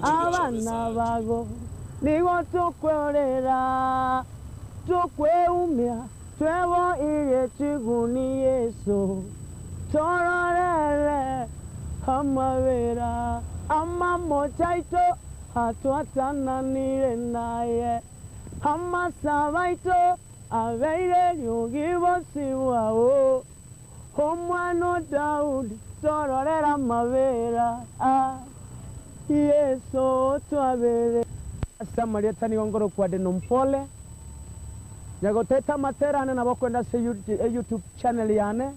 Abana bago nigo tukwerera tukweumia twebo iye chiguni Yesu tororere amabera amamochaito hatwatananire naye amasabaito abeire ryugibosibwao omwana Daudi tororera amabera Yesu twabere. Samaria tani ngoro kwa deno mpole nyagoteta materane na bakwenda se YouTube channel yane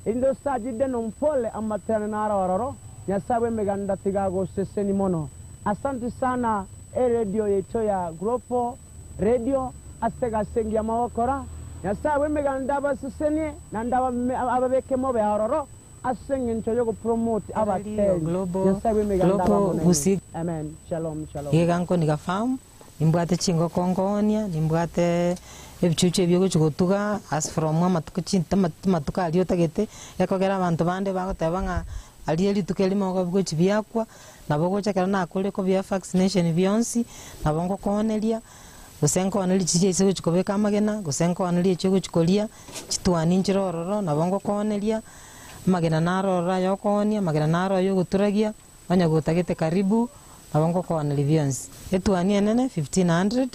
indo sajide no mpole amaterane na arororo nyasawe meganda tigago seseni mono. Asante sana e radio yetu ya Global Radio asega sengia mawokora nyasawe meganda baseseni na ndaba ababeke mobe arororo asenge nchoyo promote abateli nyasawe meganda bamono. Amen. Shalom shalom. Yeganko nigafamu nimbwate chingo kongonia nimbwate ebichuchu ebyogochugotuga as from amatuko chinta alio tagete yakogera abantu bande bagoteba nga ali rituko elimo gochi byakwa nabo gochakera nakole ko bya vaccination byonsi nabo ngokonelia gusenko anali chiche gochikobeka amagena gusenko anali echo gochikolia chitwani nchirororo nabo ngokonelia magena narora yokonia magena naro yogoturagia banyagotagete karibu nabo ngokonelia byonsi etwani enene 1500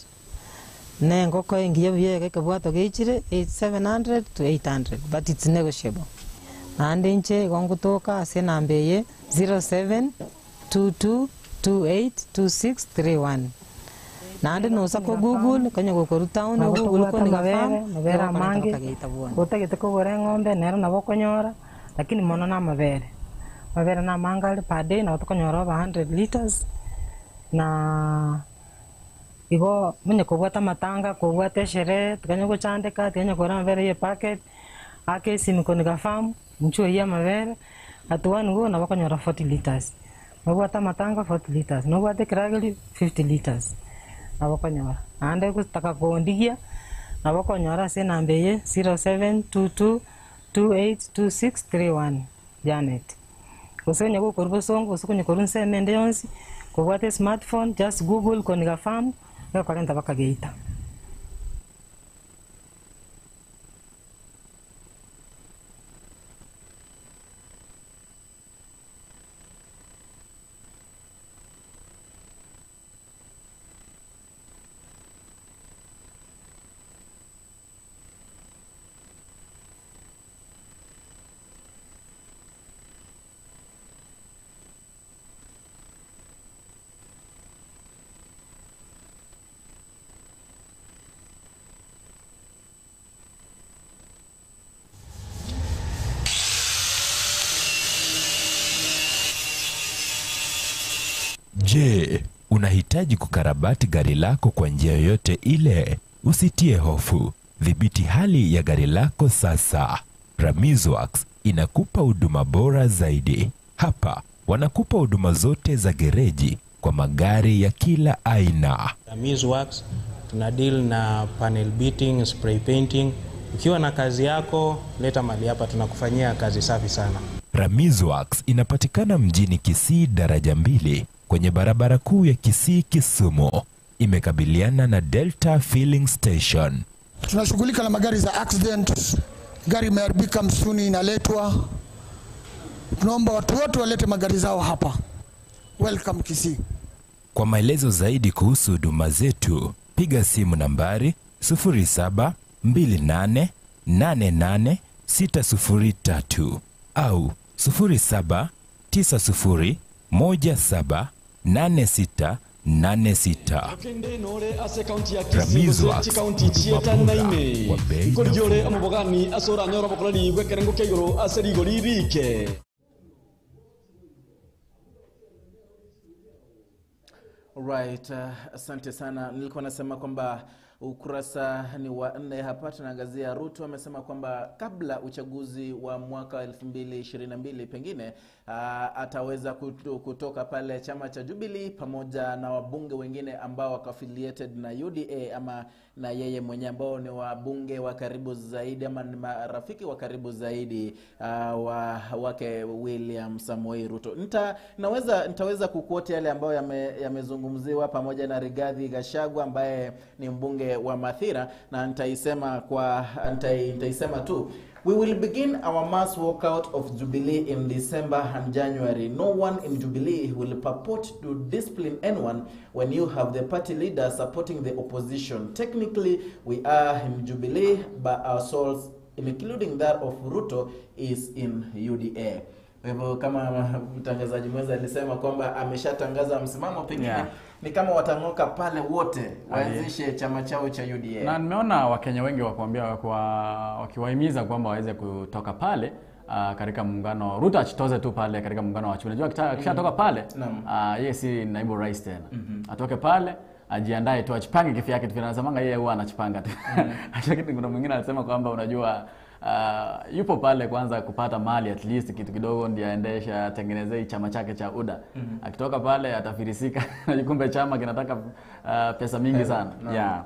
ne ngoko engiye byege kebwato geichire 700 to 800 but it's negotiable. Nande nche gongutoka ase namba 0722282631 nande nosa ko Google kanya gokoru town Google ko mabere mabere amange gotagete kogora ng'ombe nero nabo konyora lakini mono na mabere mabere na mangale per day na tokonyora 100 liters na igo munye kobwata matanga kobwata shere tukanya gochandeka tukanya kora mabere ye packet ake simikoniga farm mchuo ya mabere atuwanu go na bakonyora 40 liters nobwata matanga 40 liters nobwate kirageli 50 liters nabakonyora ande kutaka kondigia nabakonyora se namba ye 0722282631 Janet usonye gokorbo songo usukunye korunse mende yonsi kobwate smartphone just google koniga farm yokorenta bakageita. Je, unahitaji kukarabati gari lako kwa njia yoyote ile? Usitie hofu. Dhibiti hali ya gari lako sasa. Ramizworks inakupa huduma bora zaidi. Hapa wanakupa huduma zote za gereji kwa magari ya kila aina. Ramizworks tuna deal na panel beating, spray painting. Ukiwa na kazi yako, leta mali hapa, tunakufanyia kazi safi sana. Ramizworks inapatikana mjini Kisii daraja 2 kwenye barabara kuu ya Kisii Kisumu. Imekabiliana na Delta Filling Station. Tunashughulika na magari za accident, gari imeharibika msuni inaletwa. Tunaomba watu wote walete magari zao hapa. Welcome Kisii. Kwa maelezo zaidi kuhusu huduma zetu, piga simu nambari 0728888603 au 0790178686. Ramizworks, huduma bora kwa bei nafuu. Right, asante sana. Nilikuwa nasema kwamba ukurasa ni wa 4 hapa tunaangazia Ruto amesema kwamba kabla uchaguzi wa mwaka 2022 pengine ataweza kutoka pale chama cha Jubilee pamoja na wabunge wengine ambao wako affiliated na UDA ama na yeye mwenyewe ambao ni wabunge wa karibu zaidi ama ni marafiki wa karibu zaidi wake William Samoei Ruto. Nitaweza kuquote yale ambayo yamezungumziwa pamoja na Rigathi Gachagua ambaye ni mbunge wa Mathira, na nitaisema tu. We will begin our mass walkout of Jubilee in December and January. No one in Jubilee will purport to discipline anyone when you have the party leader supporting the opposition. Technically, we are in Jubilee, but our souls, including that of Ruto, is in UDA. Kwa hivyo kama mtangazaji mwenza alisema kwamba ameshatangaza msimamo, pengine ni kama watangoka pale wote waanzishe chama chao cha UDA. Na nimeona Wakenya wengi wakiwaambia wakiwahimiza kwamba waweze kutoka pale katika muungano. Ruto achitoze tu pale katika muungano wa Chuma. Unajua akishatoka pale yeye si naibu rais tena. Atoke pale ajiandae tu, ajipange kivyake tu. Anasemanga yeye huwa anajipanga tu. Lakini kuna mwingine alisema kwamba unajua yupo pale kwanza kupata mali at least kitu kidogo ndiye aendesha atengenezee chama chake cha UDA. Akitoka pale atafirisika na kumbe chama kinataka pesa mingi sana. Yeah.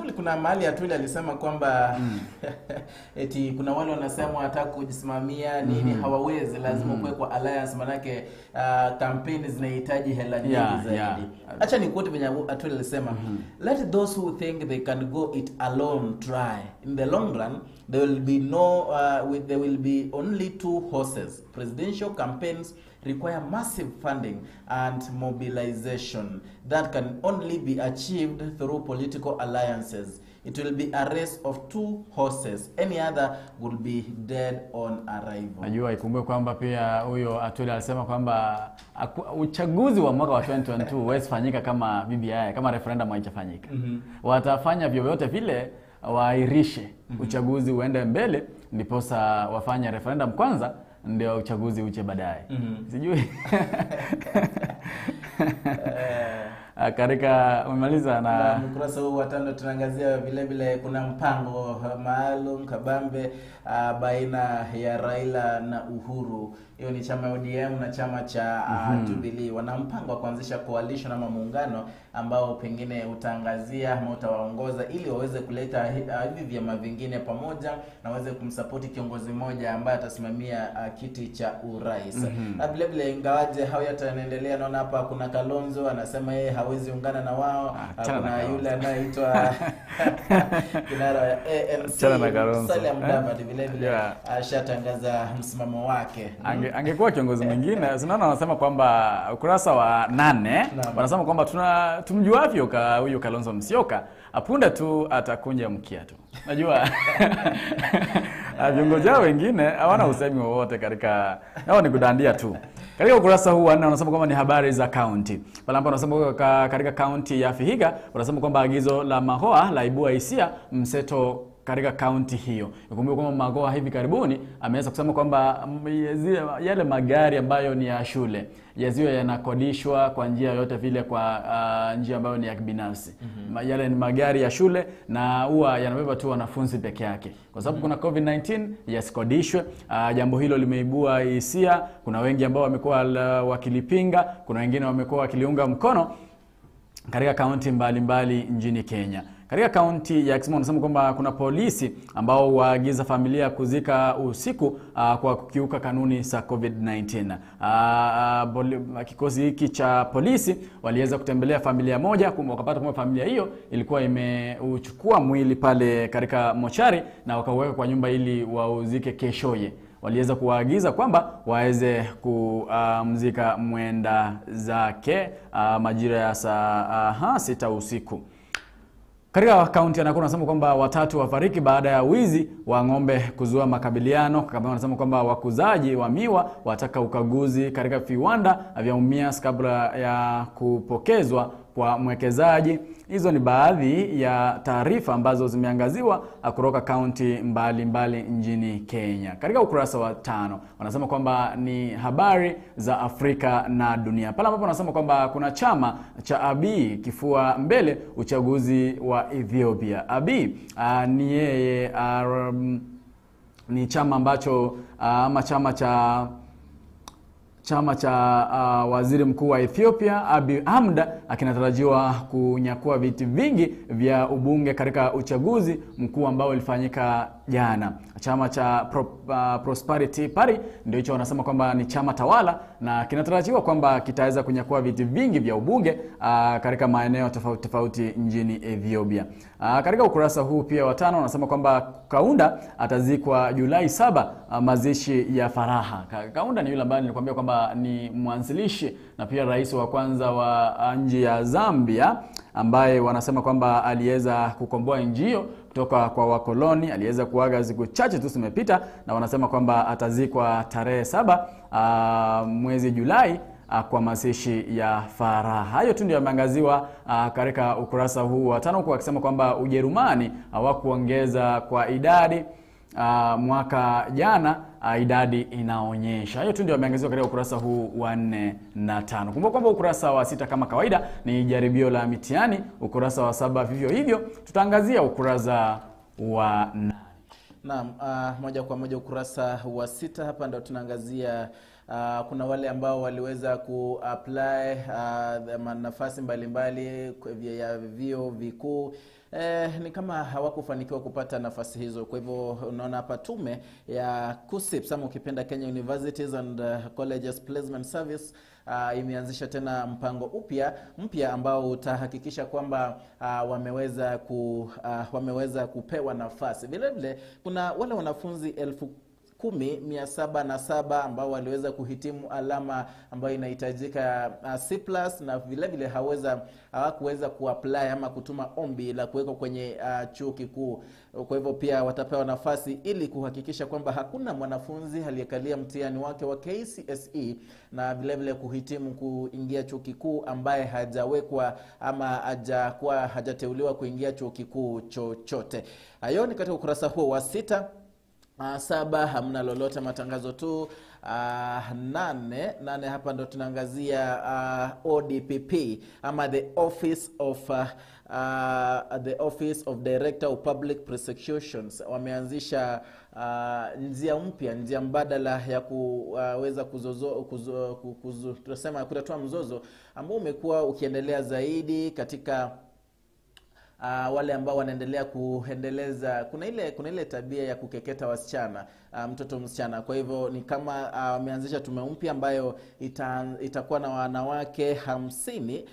Ni kuna mahali Atwoli alisema kwamba eti kuna wale wanasema wanataka kujisimamia nini hawawezi, lazima kuwe kwa alliance manake kampeni zinahitaji hela nyingi zaidi. Acha nikuote venye Atwoli alisema, let those who think they can go it alone try. In the long run there will be there will be only two horses. Presidential campaigns require massive funding and mobilization that can only be achieved through political alliances. It will be a race of two horses. Any other will be dead on arrival. Najua ikumbuke kwamba pia huyo Atwoli alisema kwamba uchaguzi wa mwaka wa 2022 huwezi fanyika kama BBI, kama referendum haijafanyika. Watafanya vyovyote vile waahirishe uchaguzi uende mbele, ndiposa wafanye referendum kwanza ndio uchaguzi uche baadaye. Sijui. Katika umemaliza na ukurasa huu wa 5 tunaangazia vile vile kuna mpango maalum kabambe baina ya Raila na Uhuru. Hiyo ni chama ODM na chama cha Jubilee. Wana mpango wa kuanzisha coalition ama muungano ambao pengine utaangazia ama utawaongoza ili waweze kuleta hivi vyama vingine pamoja na waweze kumsupport kiongozi mmoja ambaye atasimamia kiti cha urais. Na vile vile ingawaje hayo yataendelea, naona hapa kuna Kalonzo anasema yeye hawezi ungana na wao. Kuna yule anayeitwa kinara wa ANC Musalia Mudavadi vile vile ashatangaza msimamo wake. Angekuwa kiongozi mwingine. Sinaona wanasema kwamba ukurasa wa 8 wanasema kwamba tumjuavyo huyu Kalonzo Musyoka apunde tu atakunja mkia tu. Najua viongozi wengine hawana usemi wowote katika, hao ni kudandia tu. Katika ukurasa huu wa 4 wanasema kwamba ni habari za county. Pale ambapo wanasema katika county ya Vihiga wanasema kwamba agizo la Magoha laibua hisia mseto katika county hiyo. Nikumbuke kwamba Magoha hivi karibuni ameweza kusema kwamba yale magari ambayo ni ya shule yaziwe yanakodishwa kwa njia yote vile, kwa njia ambayo ni ya kibinafsi. Yale ni magari ya shule na huwa yanabeba tu wanafunzi peke yake. Kwa sababu kuna COVID-19 yasikodishwe. Jambo hilo limeibua hisia. Kuna wengi ambao wamekuwa wakilipinga, kuna wengine wamekuwa wakiliunga mkono katika kaunti mbalimbali nchini Kenya. Katika kaunti ya Kisumu wanasema kwamba kuna polisi ambao waagiza familia kuzika usiku kwa kukiuka kanuni za COVID-19. Kikosi hiki cha polisi waliweza kutembelea familia moja, wakapata kwamba familia hiyo ilikuwa imeuchukua mwili pale katika mochari na wakauweka kwa nyumba ili wauzike keshoye. Waliweza kuwaagiza kwamba waweze kumzika mwenda zake majira ya saa 6 usiku. Katika kaunti ya Nakuru wanasema kwamba watatu wafariki baada ya wizi wa ng'ombe kuzua makabiliano. Kama wanasema kwamba wakuzaji wa miwa wataka ukaguzi katika viwanda vya Mumias kabla ya kupokezwa kwa mwekezaji. Hizo ni baadhi ya taarifa ambazo zimeangaziwa kutoka kaunti mbalimbali nchini Kenya. Katika ukurasa wa 5 wanasema kwamba ni habari za Afrika na dunia. Pale ambapo wanasema kwamba kuna chama cha Abiy kifua mbele uchaguzi wa Ethiopia. Abiy ni yeye ni chama ambacho ama chama cha waziri mkuu wa Ethiopia Abiy Ahmed akinatarajiwa kunyakua viti vingi vya ubunge katika uchaguzi mkuu ambao ulifanyika jana. Chama cha Prosperity Party ndio hicho wanasema kwamba ni chama tawala na kinatarajiwa kwamba kitaweza kunyakua viti vingi vya ubunge katika maeneo tofauti tofauti nchini Ethiopia. Katika ukurasa huu pia wa 5 wanasema kwamba Kaunda atazikwa Julai 7, mazishi ya faraha. Kaunda ni yule ambaye nilikwambia kwamba ni mwanzilishi na pia rais wa kwanza wa nchi ya Zambia, ambaye wanasema kwamba aliweza kukomboa nchi hiyo kutoka kwa wakoloni. Aliweza kuaga siku chache tu zimepita, na wanasema kwamba atazikwa tarehe 7 mwezi Julai kwa mazishi ya faraha. Hayo tu ndio yameangaziwa katika ukurasa huu wa 5, kwa akisema kwamba Ujerumani hawakuongeza kwa idadi mwaka jana, idadi inaonyesha. Hayo tu ndio yameangaziwa katika ukurasa huu wa 4 na 5. Kumbuka kwamba ukurasa wa 6 kama kawaida ni jaribio la mitihani, ukurasa wa 7 vivyo hivyo. Tutaangazia ukurasa wa 8. Naam, moja kwa moja ukurasa wa 6 hapa ndio tunaangazia kuna wale ambao waliweza ku-apply nafasi mbalimbali ya vyuo vikuu. Ni kama hawakufanikiwa kupata nafasi hizo. Kwa hivyo unaona hapa tume ya KUCCPS ama ukipenda Kenya Universities and Colleges Placement Service imeanzisha tena mpango mpya ambao utahakikisha kwamba wameweza kupewa nafasi. Vile vile kuna wale wanafunzi 10,707 ambao waliweza kuhitimu alama ambayo inahitajika C+, na vile vile hawakuweza kuapply ama kutuma ombi la kuwekwa kwenye chuo kikuu. Kwa hivyo pia watapewa nafasi ili kuhakikisha kwamba hakuna mwanafunzi aliyekalia mtihani wake wa KCSE na vile vile kuhitimu kuingia chuo kikuu ambaye hajawekwa ama hajateuliwa kuingia chuo kikuu chochote. Hayo ni katika ukurasa huo wa 6. 7 hamna lolote, matangazo tu. 8 hapa ndo tunaangazia ODPP ama the Office of the Office of Director of Public Prosecutions. Wameanzisha njia mpya, njia mbadala ya kuweza tunasema kutatua mzozo ambao umekuwa ukiendelea zaidi katika wale ambao wanaendelea kuendeleza kuna ile tabia ya kukeketa wasichana, mtoto msichana. Kwa hivyo ni kama wameanzisha tume mpya ambayo itakuwa na wanawake 50,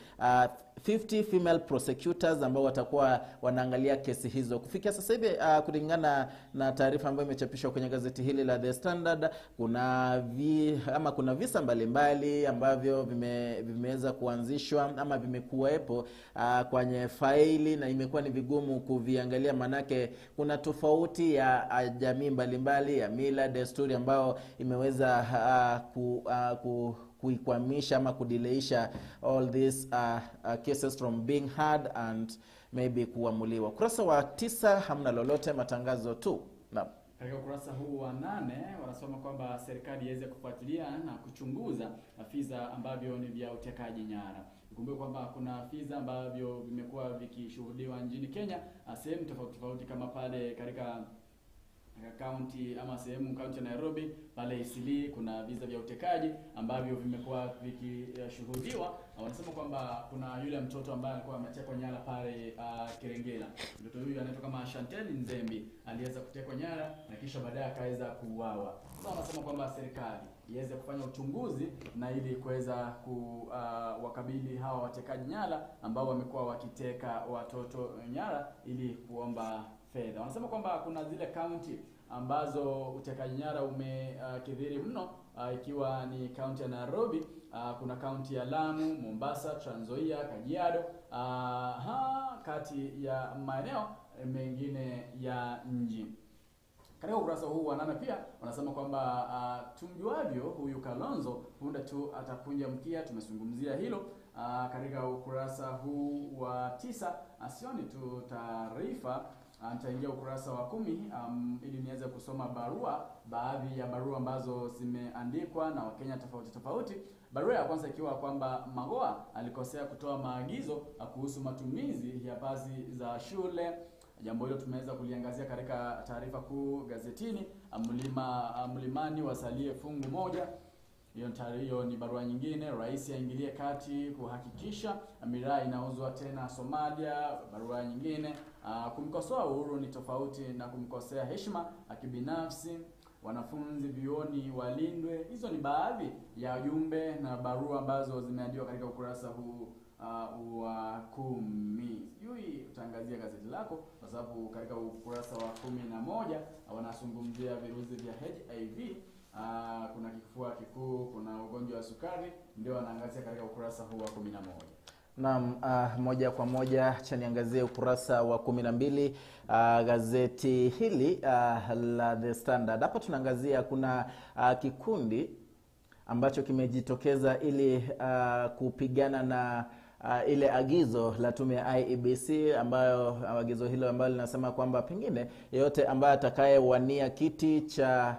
50 female prosecutors ambao watakuwa wanaangalia kesi hizo. Kufikia sasa hivi, kulingana na taarifa ambayo imechapishwa kwenye gazeti hili la The Standard, kuna visa mbalimbali ambavyo vimeweza kuanzishwa ama vimekuwepo kwenye faili, na imekuwa ni vigumu kuviangalia manake kuna tofauti ya jamii mbalimbali ya mila, desturi ambao imeweza kuikwamisha ama kudileisha all these cases from being heard and maybe kuamuliwa. Ukurasa wa 9 hamna lolote, matangazo tu. Naam. Katika ukurasa huu wa 8 wanasoma kwamba serikali iweze kufuatilia na kuchunguza visa ambavyo ni vya utekaji nyara. Ikumbuke kwamba kuna visa ambavyo vimekuwa vikishuhudiwa nchini Kenya sehemu tofauti tofauti, kama pale katika kaunti ama sehemu kaunti ya Nairobi pale Isili kuna visa vya utekaji ambavyo vimekuwa vikishuhudiwa. Wanasema kwamba kuna yule mtoto ambaye alikuwa ametekwa nyara pale Kirengela. Mtoto huyu anaitwa kama Chantel Nzembi, aliweza kutekwa nyara na kisha baadaye akaweza kuuawa. Sasa wanasema kwamba serikali iweze kufanya uchunguzi na ili kuweza kuwakabili hawa watekaji nyara ambao wamekuwa wakiteka watoto nyara ili kuomba fedha. Wanasema kwamba kuna zile kaunti ambazo utekaji nyara umekithiri mno, ikiwa ni kaunti ya Nairobi, kuna kaunti ya Lamu, Mombasa, Trans Nzoia, Kajiado, kati ya maeneo mengine ya nchi. Katika ukurasa huu wa 8 pia wanasema kwamba tumjuavyo huyu Kalonzo punde tu atakunja mkia. Tumezungumzia hilo. Katika ukurasa huu wa 9 sioni tu taarifa. Nitaingia ukurasa wa 10 ili niweze kusoma barua, baadhi ya barua ambazo zimeandikwa na Wakenya tofauti tofauti. Barua ya kwanza ikiwa kwamba Magoha alikosea kutoa maagizo kuhusu matumizi ya pasi za shule. Jambo hilo tumeweza kuliangazia katika taarifa kuu gazetini. Mlimani wasalie fungu moja. Hiyo ni barua nyingine. Rais aingilie kati kuhakikisha miraa inauzwa tena Somalia. Barua nyingine. Kumkosoa Uhuru ni tofauti na kumkosea heshima kibinafsi. Wanafunzi vyuoni walindwe. Hizo ni baadhi ya jumbe na barua ambazo zimeandikwa katika ukurasa huu wa 10. Sijui utaangazia gazeti lako kwa sababu katika ukurasa wa 11 wanazungumzia virusi vya HIV. Kuna kifua kikuu, kuna ugonjwa wa sukari, ndio wanaangazia katika ukurasa huu wa 11. Naam, moja kwa moja cha niangazie ukurasa wa 12 gazeti hili la The Standard. Hapa tunaangazia kuna kikundi ambacho kimejitokeza ili kupigana na ile agizo la tume ya IEBC, ambayo agizo hilo ambalo linasema kwamba pengine yeyote ambaye atakayewania kiti cha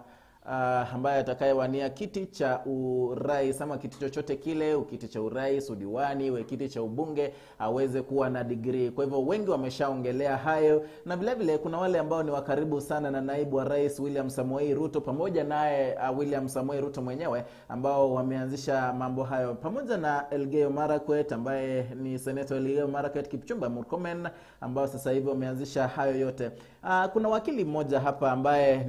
ambaye atakayewania kiti cha urais ama kiti chochote kile, kiti cha urais, udiwani, we kiti cha ubunge, aweze kuwa na degree. Kwa hivyo wengi wameshaongelea hayo, na vile vile kuna wale ambao ni wakaribu sana na naibu wa rais William Samoei Ruto pamoja naye William Samoei Ruto mwenyewe ambao wameanzisha mambo hayo, pamoja na Elgeyo Marakwet ambaye ni senator Elgeyo Marakwet, Kipchumba Murkomen, ambao sasa hivi wameanzisha hayo yote. Kuna wakili mmoja hapa ambaye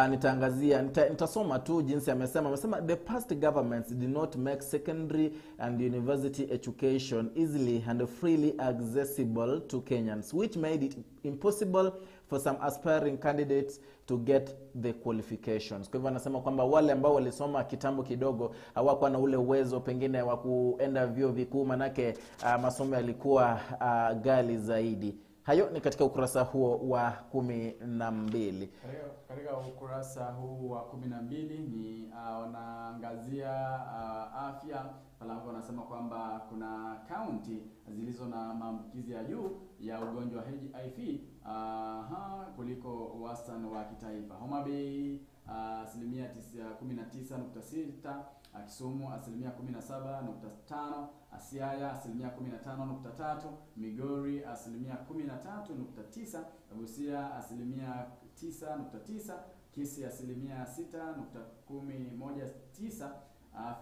nitaangazia, nitasoma tu jinsi amesema. Amesema the past governments did not make secondary and university education easily and freely accessible to Kenyans, which made it impossible for some aspiring candidates to get the qualifications. Kwa hivyo anasema kwamba wale ambao walisoma kitambo kidogo hawakuwa na ule uwezo pengine wa kuenda vyuo vikuu, manake masomo yalikuwa ghali zaidi. Hayo ni katika ukurasa huo wa 12. Katika ukurasa huu wa 12 ni wanaangazia afya. Pale wanasema kwamba kuna kaunti zilizo na maambukizi ya juu ya ugonjwa wa HIV kuliko wastani wa kitaifa. Homa Bay asilimia 19.6, Kisumu asilimia 17.5, Siaya asilimia 15.3, Migori asilimia 13.9, Busia asilimia 9.9, Kisii asilimia 6.19,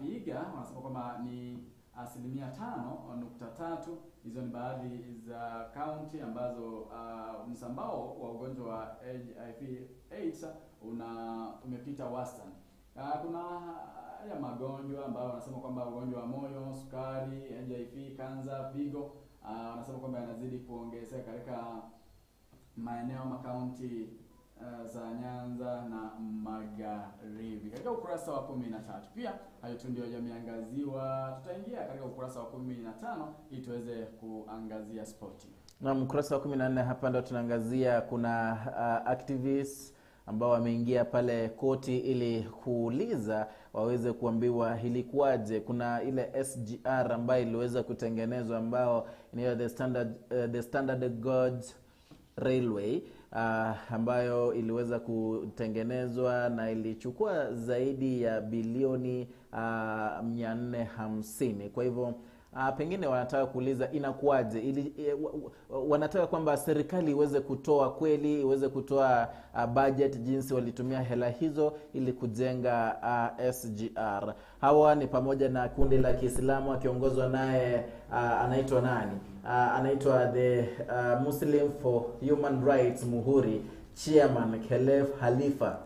Vihiga wanasema kwamba ni asilimia 5.3. Hizo ni baadhi za kaunti ambazo msambao wa ugonjwa wa HIV AIDS umepita wastani. Kuna ya magonjwa ambayo wanasema kwamba ugonjwa wa moyo, sukari, HIV, kansa, figo, wanasema kwamba yanazidi kuongezeka katika maeneo makaunti za Nyanza na Magharibi. Katika ukurasa wa 13 pia hayo tu ndio yameangaziwa. Tutaingia katika ukurasa wa 15 ili tuweze kuangazia spoti. Na ukurasa wa 14 hapa ndio tunaangazia kuna activists ambao wameingia pale koti ili kuuliza waweze kuambiwa ilikuwaje. Kuna ile SGR ambayo iliweza kutengenezwa ambao ni the Standard Gauge Railway ambayo iliweza kutengenezwa na ilichukua zaidi ya bilioni 450. Kwa hivyo pengine wanataka kuuliza inakuwaje, ili wanataka kwamba serikali iweze kutoa kweli, iweze kutoa budget jinsi walitumia hela hizo ili kujenga SGR. Hawa ni pamoja na kundi la Kiislamu akiongozwa naye anaitwa nani? Anaitwa the Muslim for Human Rights Muhuri Chairman Khelef Halifa.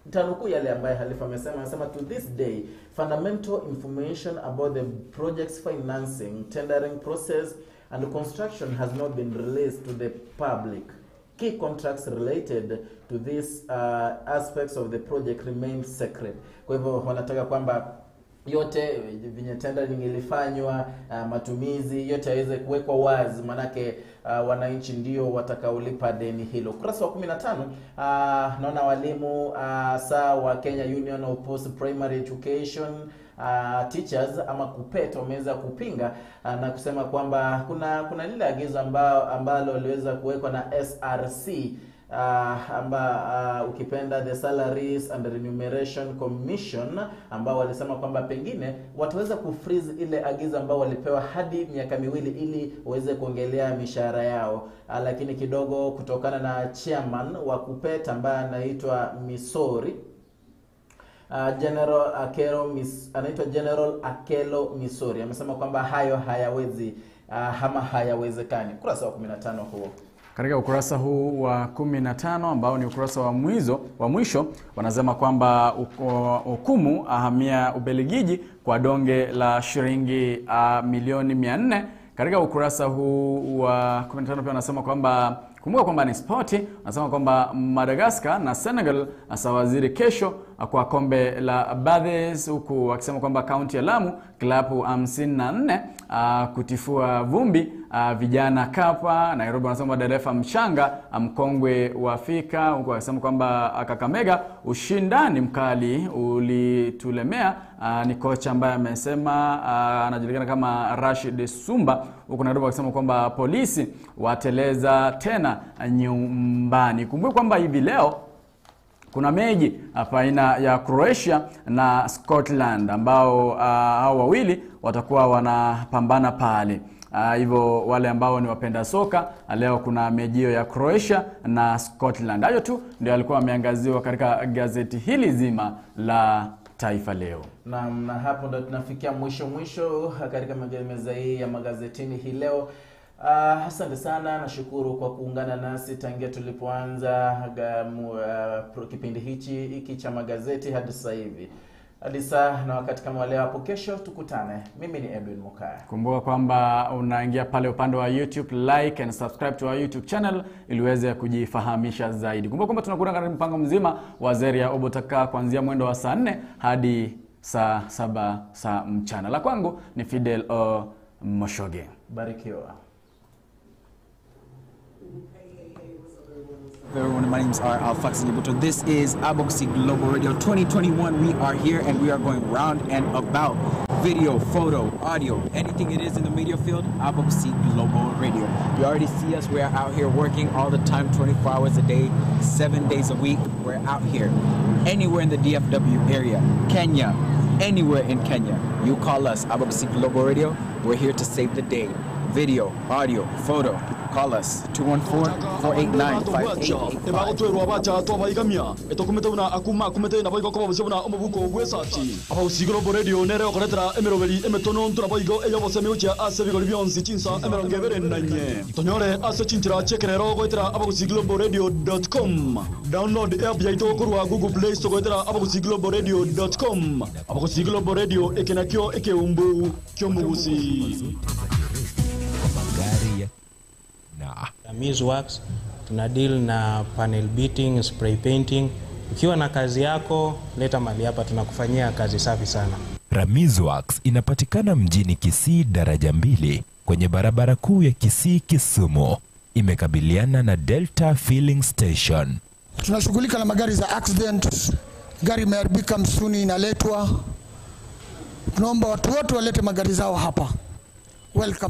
Nitanukuu yale ambaye Halifa amesema. Anasema to this day fundamental information about the project's financing, tendering process and construction has not been released to the public. Key contracts related to these aspects of the project remain secret. Kwa hivyo wanataka kwamba yote venye tendering ilifanywa, matumizi yote yaweze kuwekwa wazi, manake wananchi ndio watakaolipa deni hilo. Ukurasa wa 15 naona walimu saa wa Kenya Union of Post Primary Education Teachers ama KUPPET wameweza kupinga na kusema kwamba kuna lile agizo ambalo liweza kuwekwa na SRC, ukipenda the Salaries and Remuneration Commission, ambao walisema kwamba pengine wataweza kufreeze ile agizo ambao walipewa hadi miaka 2 ili waweze kuongelea mishahara yao. Lakini kidogo kutokana na chairman wa KUPPET ambaye anaitwa Misori, General Akelo Misori amesema kwamba hayo hayawezi ama hayawezekani. Ukurasa wa 15 huo. Katika ukurasa huu wa 15 ambao ni ukurasa wa mwisho wanasema kwamba hukumu ahamia Ubelgiji kwa donge la shilingi milioni 400. Katika ukurasa huu wa 15 pia wanasema kwamba kumbuka kwamba ni spoti, wanasema kwamba Madagascar na Senegal asawaziri kesho kwa kombe la Badhes, huku wakisema kwamba kaunti ya Lamu klabu 54 kutifua vumbi vijana Kapa. Nairobi wanasema dereva mchanga mkongwe wa Afrika, huku wakisema kwamba Kakamega ushindani mkali ulitulemea. Ni kocha ambaye amesema anajulikana kama Rashid Sumba, huku Nairobi wakisema kwamba polisi wateleza tena nyumbani. Kumbuka kwamba hivi leo kuna mechi baina ya Croatia na Scotland ambao hao wawili watakuwa wanapambana pale. Hivyo wale ambao ni wapenda soka, leo kuna mechi ya Croatia na Scotland. Hayo tu ndio alikuwa ameangaziwa katika gazeti hili zima la Taifa Leo. Na hapo ndo tunafikia mwisho katika meza hii ya magazetini hii leo. Asante sana, nashukuru kwa kuungana nasi tangia tulipoanza kipindi hiki cha magazeti hadi sasa hivi. Hadi saa na wakati kama leo hapo kesho tukutane. Mimi ni Edwin Mukaya. Kumbuka kwamba unaingia pale upande wa YouTube, like and subscribe to our YouTube channel ili uweze kujifahamisha zaidi. Kumbuka kwamba tunakuwa katika mpango mzima wa Zeria Obotaka kuanzia mwendo wa saa 4 hadi saa 7 saa mchana. La kwangu ni Fidel O Moshoge. Barikiwa. Everyone, my name's Alfax Nyabuto. This is Aboxy Global Radio 2021. We are here and we are going round and about. Video, photo, audio, anything it is in the media field, Aboxy Global Radio. You already see us. We are out here working all the time, 24 hours a day, 7 days a week. We're out here. Anywhere in the DFW area, Kenya, anywhere in Kenya, you call us, Aboxy Global Radio. We're here to save the day. Video, audio, photo. Call us 214-489-5885. Download app yaito korwa Google Play Store goetera abagusii-globalradio.com. Abagusii Global Radio ekenakio ekeumbu kyomugusi. Works, tuna deal na panel beating, spray painting. Ukiwa na kazi yako, leta mali hapa, tunakufanyia kazi safi sana. Ramiz Works inapatikana mjini Kisii daraja 2 kwenye barabara kuu ya Kisii Kisumu. Imekabiliana na Delta Filling Station. Tunashughulika na magari za accident, gari imeharibika msuni inaletwa. Tunaomba watu wote walete magari zao hapa. Welcome.